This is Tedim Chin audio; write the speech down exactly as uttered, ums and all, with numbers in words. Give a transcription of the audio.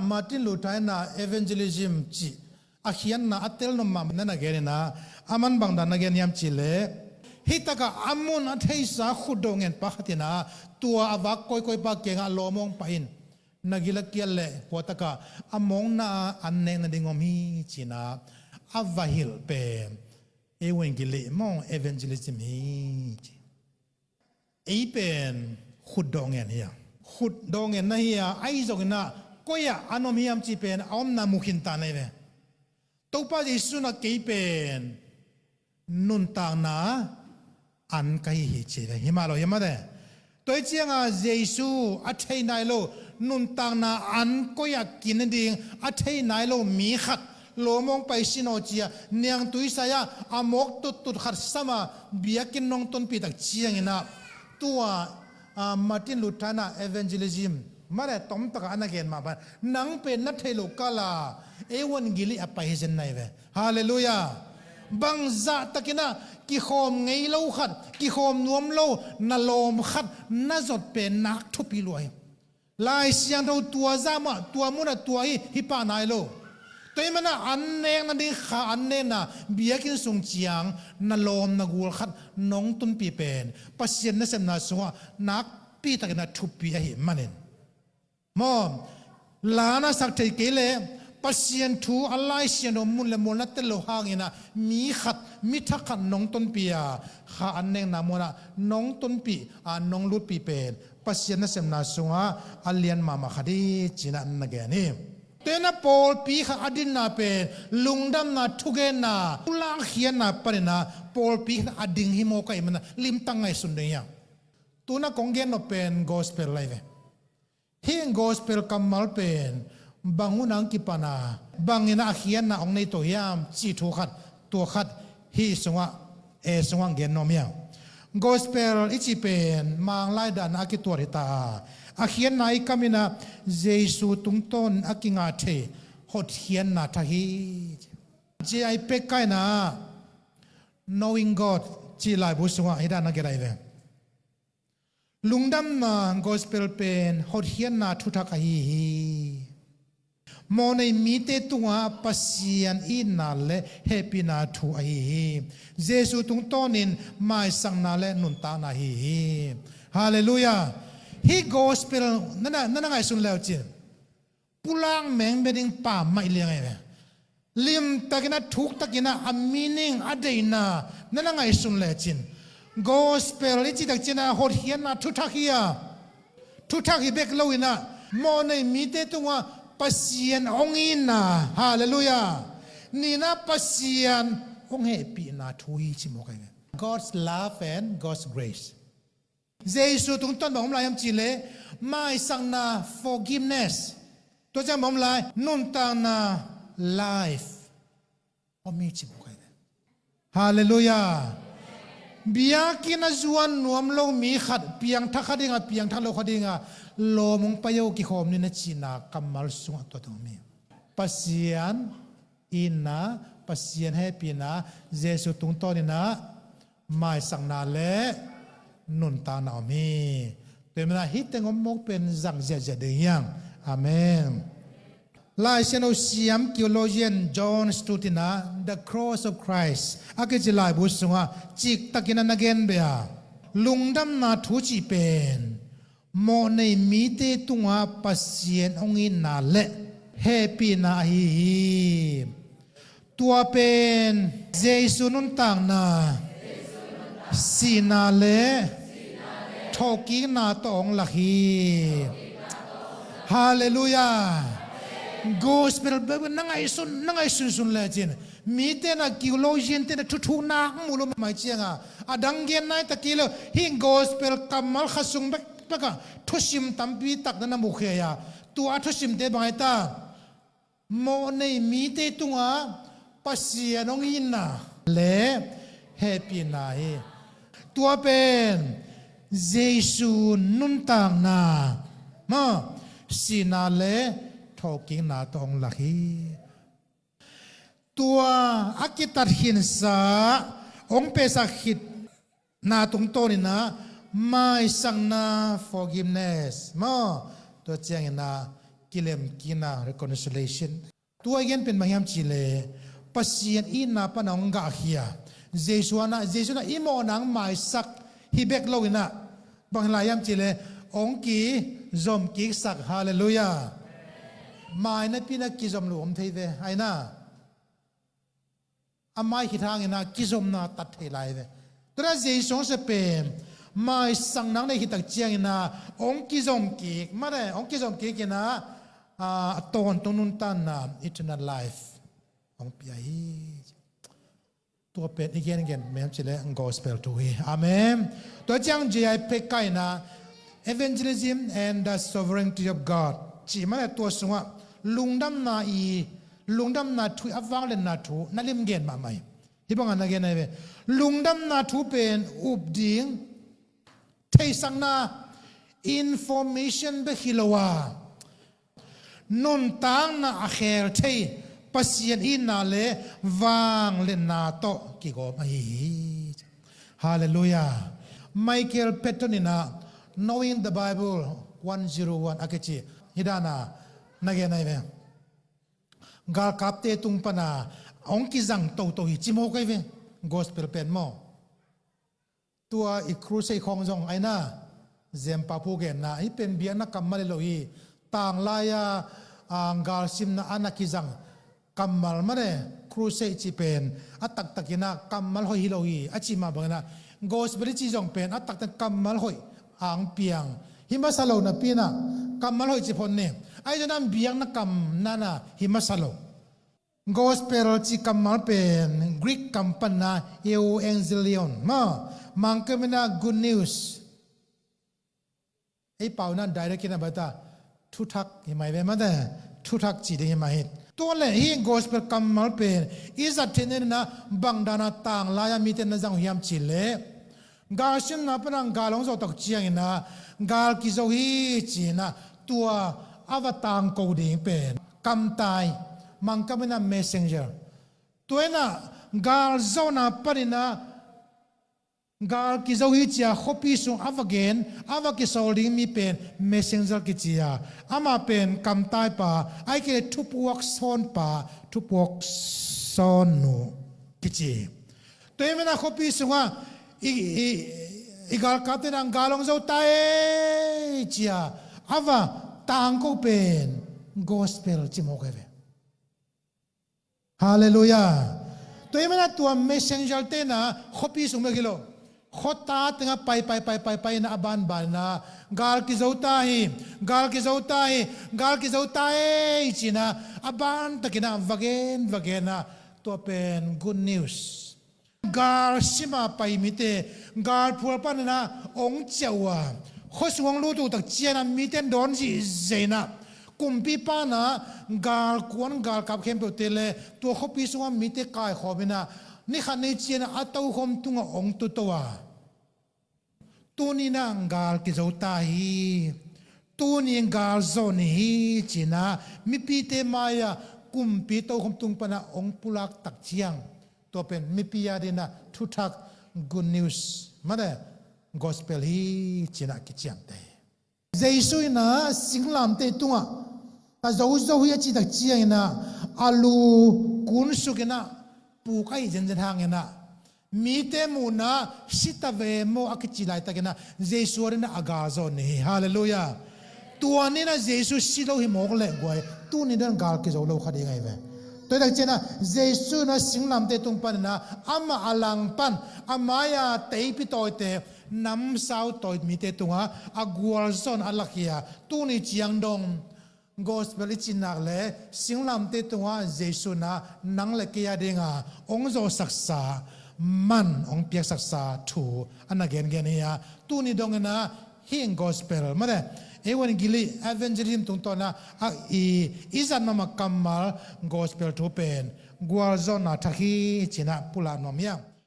Martin Luther in ah evangelism cih a khiatna a telnop mahmah na na gen in ah, aman bangdan na gen hiam cih leh, hih takah a mun a theisa khutdawh ngen pa khat in ah, tua a vak kawikawi pa kiangah lawm hong pah in, na gil a kial leh kua takah a mawkna ah an nek nading om hi ci-in ah a va hilh pen, ei un gil leh maw, evangelism hi ci. Ei pen khutdawh ngen hi a, khutdawh ngen na hi a, ahi zongin ah koi ah an om hiam cih pen a omna mu khin ta na hi ve. Topa Jesu in ah kei pen nuntakna an ka hi hi ci ve. Hi mah lo hiam mate? Tua hi ciangah Jesu a thei nai lo, nuntakna an koi ah kin nading a thei nai lo mi khat lawm hong pai sin aw ci-a niangtui sai-ah a mawk tuttut khat sam a, biakinn hong tonpih tak ciangin ah, tua, ah, Martin Luther in ah evangelism mah leh tom takah a na gen mah bang, nang pen na theih loh kal ah ei un gil leh a pai hi zen na hi ve. Halleluiah. Bangzah takin ah kikhawm ngei lo khat, kikhawm nuam lo na lawm khat na zot pen nak thupi lua hi. Lai Siangtho tua zah mah, tua mun ah tua hi, hi pah nai lo. Tua ahih manin ah an nek nading kha an nekna, biakinn sung ciang na lawm na gual khat nong tunpih pen Pasian nasepna sungah nakpi takin ah thupi ahih manin, maw, la na sak thei kei leh Pasian thu a Lai Siangtho mun leh mual na tel loh hangin ah mi khat, mi thak khat nong tonpih a, kha an nekna mun ah nong tonpih a, nong lutpih pen Pasian nasepna sungah a lian mahmah khat hi ci-in ah na gen hi. Tua ahih manin ah pawlpi khat a dinna pen lungdamna thugenna, pulak khiatna panin ah pawlpi khat a ding hi mawk ahih manin ah limtak ngaihsun ding hi hang. Tu-in ah kong gen nop pen gospel lai ve. Hih gospel kammal pen bang hun ah hong kipan a, bangin ah a khiatna hong nei to hiam cih thu khat, tua khat hih sungah, ei sungah gen nuam hi hang. Gospel i cih pen Manglai dan a kituat hi ta a, a khiatna i kam in ah Jesu tungtawn a kingah thei hotkhiatna thak hi. J I Packer in ah Knowing God cih laibu sungah hih dan a gen lai ve. Lungdamna gospel pen hotkhiatna thuthak ahi hi. Mawhnei mite tungah Pasian itna le hehpihna thu ahi hi. Jesu tungtawnin maisakna le nuntakna ahi hi. Halleluiah. Hih gospel na na, na na ngaihsun le uh cin, pulak mengmeng ding pammaih liang ahi ve. Limtakin ah, thuktakin ah, a meaning, a deihna na na ngaihsun lecin, gospel i cih tak ciangin ah hotkhiatna thuthak hi a, thuthak hi bek loin ah mawhnei mite tungah Pasian hong itna, halleluiah, nihna Pasian hong hehpihna thu hi ci mawk ahi ve. God's love and God's grace. Jesu tungtawn bang om lai hiam cih leh maisakna, forgiveness. Tua ciang bang om lai, nuntakna, life om hi ci mawk ahi ve. Halleluiah. Biakinn a zuan nuam lo mi khat piangthak kha ding a, piangthak lo kha ding a, lawm hong pai o, kikhawm ni na cihna kammal sungah tua teng om hi. Pasian itna, Pasian hehpihna, Jesu tungtawnin ah maisakna le nuntakna om hi. Tua ahih manin ah hih teng om mawk pen zang ziahziah ding hi hang. Amen. Lai Siangtho siam theologian John Stott in ah The Cross of Christ a kici laibu sungah ciktakin ah na gen beh a, lungdamna thu cih pen mawhnei mite tungah Pasian hong itna le hehpihna ahi hi. Tua pen Jesu nuntakna, sihna le thawhkikna tawh hong lak hi. Halleluiah. Gospel bek na ngaihsun, na ngaihsunsun lecin, mite in ah, theologian te in ah thuthukna hong mu lo mahmah ciangin ah, a dang gen nai ta kei lo. Hih gospel kammal khat sung bek bekah thusim tampi tak na na mukhia a, tua a thusimte bang ahi ta? Mawhnei mite tungah Pasian hong itna le hehpihna hi. Tua pen Jesu nuntakna, maw, sihna le thawhkikna tawh hong lak hi. Tua a kitat khinsa, hong pehsak khitna tungtawnin ah maisakna, forgiveness, maw, tua ciangin ah kilemkikna, reconciliation. Tua i gen pen bang hiam cih leh Pasian itna pan a hong gahkhia Jesu in ah, Jesu in ah i mawhna hong maisak hi bek lo in ah, bang hi lai hiam cih leh hong kizomkiksak. Halleluiah. Mai napi in ah kizom lo om thei ve, ai na. A mai khit hangin ah kizomna tat thei lai ve. Tua in ah Jesu hong sia pen maisak nang nei khit tak ciangin ah hong kizomkik, mane, hong kizomkik in ah, a tawntung nuntakna, eternal life hong pia hi. Tua pen i gengen mem cih leh gospel thu hi. Amen. Tua ciang J I Packer in ah Evangelism and the Sovereignty of God cih, mane, tua sungah lungdamna i, lungdamna thu i a vangliatna thu na limgen mahmah hi. Hih bangin na gen ahi ve. Lungdamna thu pen up ding, theihsakna, information bek hi lo a, nuntakna a khel thei Pasian itna le vangliatna tawh kigawm ahi hi. Halleluiah. Michael Patton in ah Knowing the Bible one zero one a kici hih dan a na gen ahi ve. Galkapte tung pan a hong kizang toto hi ci mawk ahi ve. Gospel pen maw. Tua i crusade khawng zong ai na, Zempa pu genna, hih pen biakna kammal hi lo hi. Tanglai a, a, galsimna a na kizang kammal, mane, crusade cih pen a taktak in ah kammal hoih hi lo hi, a cih mah bangin ah gospel i cih zong pen a taktak kammal hoih a hong piang hi masa lo napi in ah kammal hoih ci phot ni. Ahi zongin ah biakna kam na na hi masa lo. Gospel cih kammal pen Greek kam pan a euangelion, maw, Mangkam in ah good news. Ei pau in ah direct in ah bata thuthak hi mai ve, mate, thuthak cih ding hi mai hi. Tua leh hih gospel kammal pen i zat theihna in ah bang dan a tanglai a mite na zang uh hiam cih leh, galsimna pan a gal hong zawh tak ciangin ah gal kizo hi ci-in ah tua a va tangko ding pen kamtai, Mangkam in ah messenger. Tua in ah gal zawhna panin ah gal kizo hi ci-a khuapi sung a va gen, a va kisawl ding mi pen messenger kici a, amah pen kamtaipa, ahih kei leh thupuak sawnpa, thupuak sawnnu kici. Tua ahih manin ah khuapi sungah i, i, i galkapte in ah gal hong zo ta ei ci-a a va tangko pen gospel ci mawk ahi ve. Halleluiah. Tua ahih manin ah tua messenger te in ah khuapi sung bek hi lo, khuata tengah pai, pai, pai, pai, pai in ah a banban in ah gal kizo ta hi, gal kizo ta hi, gal kizo ta ei ci-in ah a ban takin ah va gen, va gen ah tua pen good news. Gal sim a pai mite, gal phual panin ah hong ciah uh a, khuasung hong lut uh tak ciangin ah mite in dawn zihziah in ah, kumpipa in ah galkuan galkap khempeuhte le tua khuapi sungah mite kaikhawm in ah, ni khat ni ciangin ah a tokhom tungah hong tuto a, tuni in ah gal kizo ta hi, tuni gal zawh ni hi ci-in ah mipite mai-ah kumpi tokhom tung pan ah hong pulak tak ciang, tua pen mipi adingin ah thuthak, good news, mate, gospel hi ci-in ah kiciamteh hi. Jesu in ah singlamteh tungah a zozo hi a cih tak ciangin ah a lu kunsuk in ah puk ahih zenzen hangin ah mite muhna ah si ta ve maw a kici laitakin ah Jesu adingin ah a gal zawh ni hi. Halleluiah. Tua ni in ah Jesu si lo hi mawk leh guai, tuni dong gal kizo lo kha ding ahi ve. Tua hi tak ciangin ah Jesu in ah singlamteh tung panin ah amah a langpan, a mai-a teipi tawite, namsau tawi mite tungah a gualzawhna a lakhia, tuni ciang dong gospel i cih nak leh singlamteh tungah Jesu in ah nang le kei adinga hong zawhsaksa, man hong piaksaksa thu a na gengen hi a, tuni dongin ah hih gospel, mate, euangeli, evangelism tungtawn ah i, i zat mahmah kammal gospel thu pen gualzawhna thak hi ci-in ah pulak nuam hi a.